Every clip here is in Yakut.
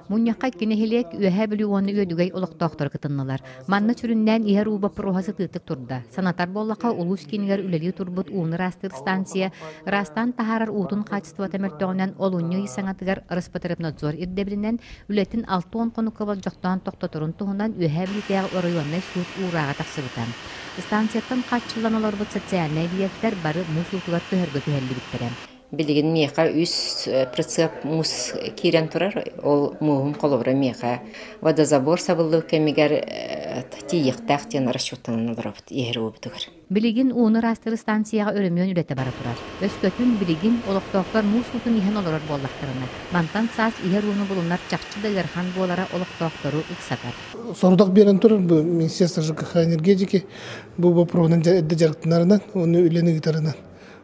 Мунньахха икки нэһилиэк Үөһээ Бүлүү уонна Үөдүгэй олохтоохторо кытыннылар. Манна сүрүннээн иһэр уу боппуруоһа сытыытык турда. Санатар буоллахха, улуус киинигэр үлэлии турбут ууну ыраастыыр станция ыраастаан таһаарар уутун хаачыстыбата мөлтөҕүнэн олунньу ый саҥатыгар Роспотребнадзор ирдэбилинэн үлэтин 60 хонукка болдьохтоон тохтоторун туһунан Үөһээ Бүлүүтээҕи оройуоннай суут уурааҕа тахсыбыта. Станцияттан хааччыллан олорбут социальнай эбийиэктэр бары муус уутугар көһөргө күһэллибиттэрэ. Билигин миэхэ үс прицеп муус киирэн турар. Ол мууһум холобура миэхэ водозабор сабыллыбыт кэмигэр тиийиэхтээх диэн расчеттанан олоробут иһэр уубутугар. Билигин ууну ыраастыыр станцияҕа өрөмүөн үлэтэ бара турар. Өскөтүн билигин олохтоохтор муус уутун иһэн олорор буоллахтарына, мантан саас иһэр ууну булунар чахчы да ыарахан буолара олохтоохтору ыксатар. Сорудах биэрэн турар бу Министерство ЖКХ энергетики бу боппуруоһунан эрдэ дьарыктанарынан, уонна үлэни ыытарынан.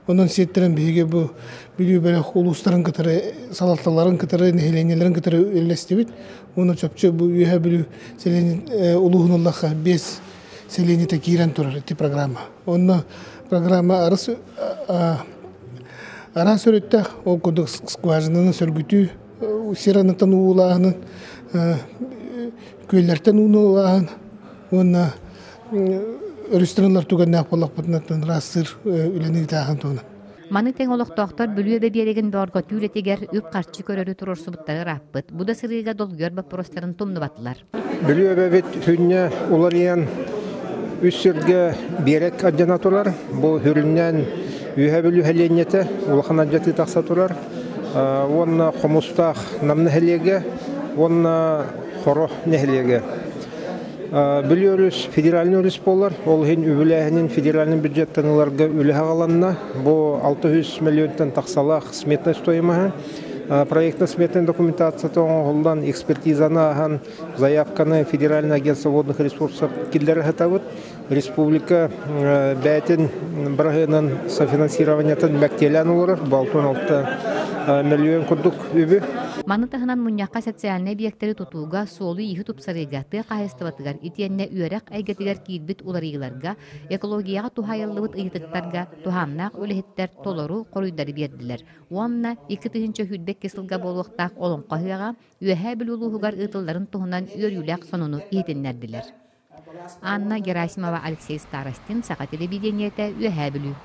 Онон сиэттэрэн биһиги бу Бүлүү бөлөх улуустарын кытары, салалталарын кытары, нэһилиэнньэлэрин кытары үлэлэстибит. Уонна чопчу бу Үөһээ Бүлүү сэлиэнньэ улууһун ыллахха биэс сэлиэнньэтэ киирэн турар ити программа. Онно программа арыс араас өрүттээх, ол курдук скважинаны сөргүтүү, сир анныттан уулааһынын, күөллэртэн ууну ылааһын уонна өрүстэн ылар түгэннээх буоллахпытына ыраастыыр үлэни ыытааһын туһунан. Маны тэҥ олохтоохтор Бүлүү эбэ биэрэгин бөҕөргөтүү үлэтигэр үп-харчы көрөрү туруорсубуттара ырааппыт. Бу да сырыыга долгуйар боппуруостарын тумнубатылар. Бүлүү эбэбит сүнньэ уларыйан үс сиргэ биэрэк алдьана турар. Бу сүрүннээн Үөһээ Бүлүү сэлиэнньэтэ улахан алдьатыы тахса турар. Уонна Хомустаах Нам нэһилиэгэ уонна Хоро нэһилиэгэ. Бүлүү өрүс федеральный өрүс буолар. Ол иһин үбүлээһинин федеральный бюджеттан ыларга үлэ аҕаланна. Бу 600 миллионтан тахсалаах сметная стоимоһа. Проектно-сметная документацията оҥоһуллан, экспертизаны ааһан, заявканы Федеральное агентство водных ресурсов киллэрэ сатабыт. Республика бэйэтин быраһыанын софинансированиетын мэктиэлээн олорор. Бу 66 миллион курдук үбү. Маны таһынан мунньахха социальнай объектэри тутууга, суолу-ииһи тупсарыыга, тыа хаһаайыстыбатыгар итиэннэ үөрэх эйгэтигэр киирбит уларыйыыларга, экологияҕа туһаайыллыбыт ыйытыктарга туһааннаах үлэһиттэр толору хоруйдары биэрдилэр уонна 2022 сылга буолуохтаах Олоҥхо ыһыаҕа Үөһээ Бүлүү улууһугар ыытылларын туһунан үөрүүлээх сонуну иһитиннэрдилэр. Анна Герасимова, Алексей Старостин, Саха телевидениетэ, Үөһээ Бүлүү.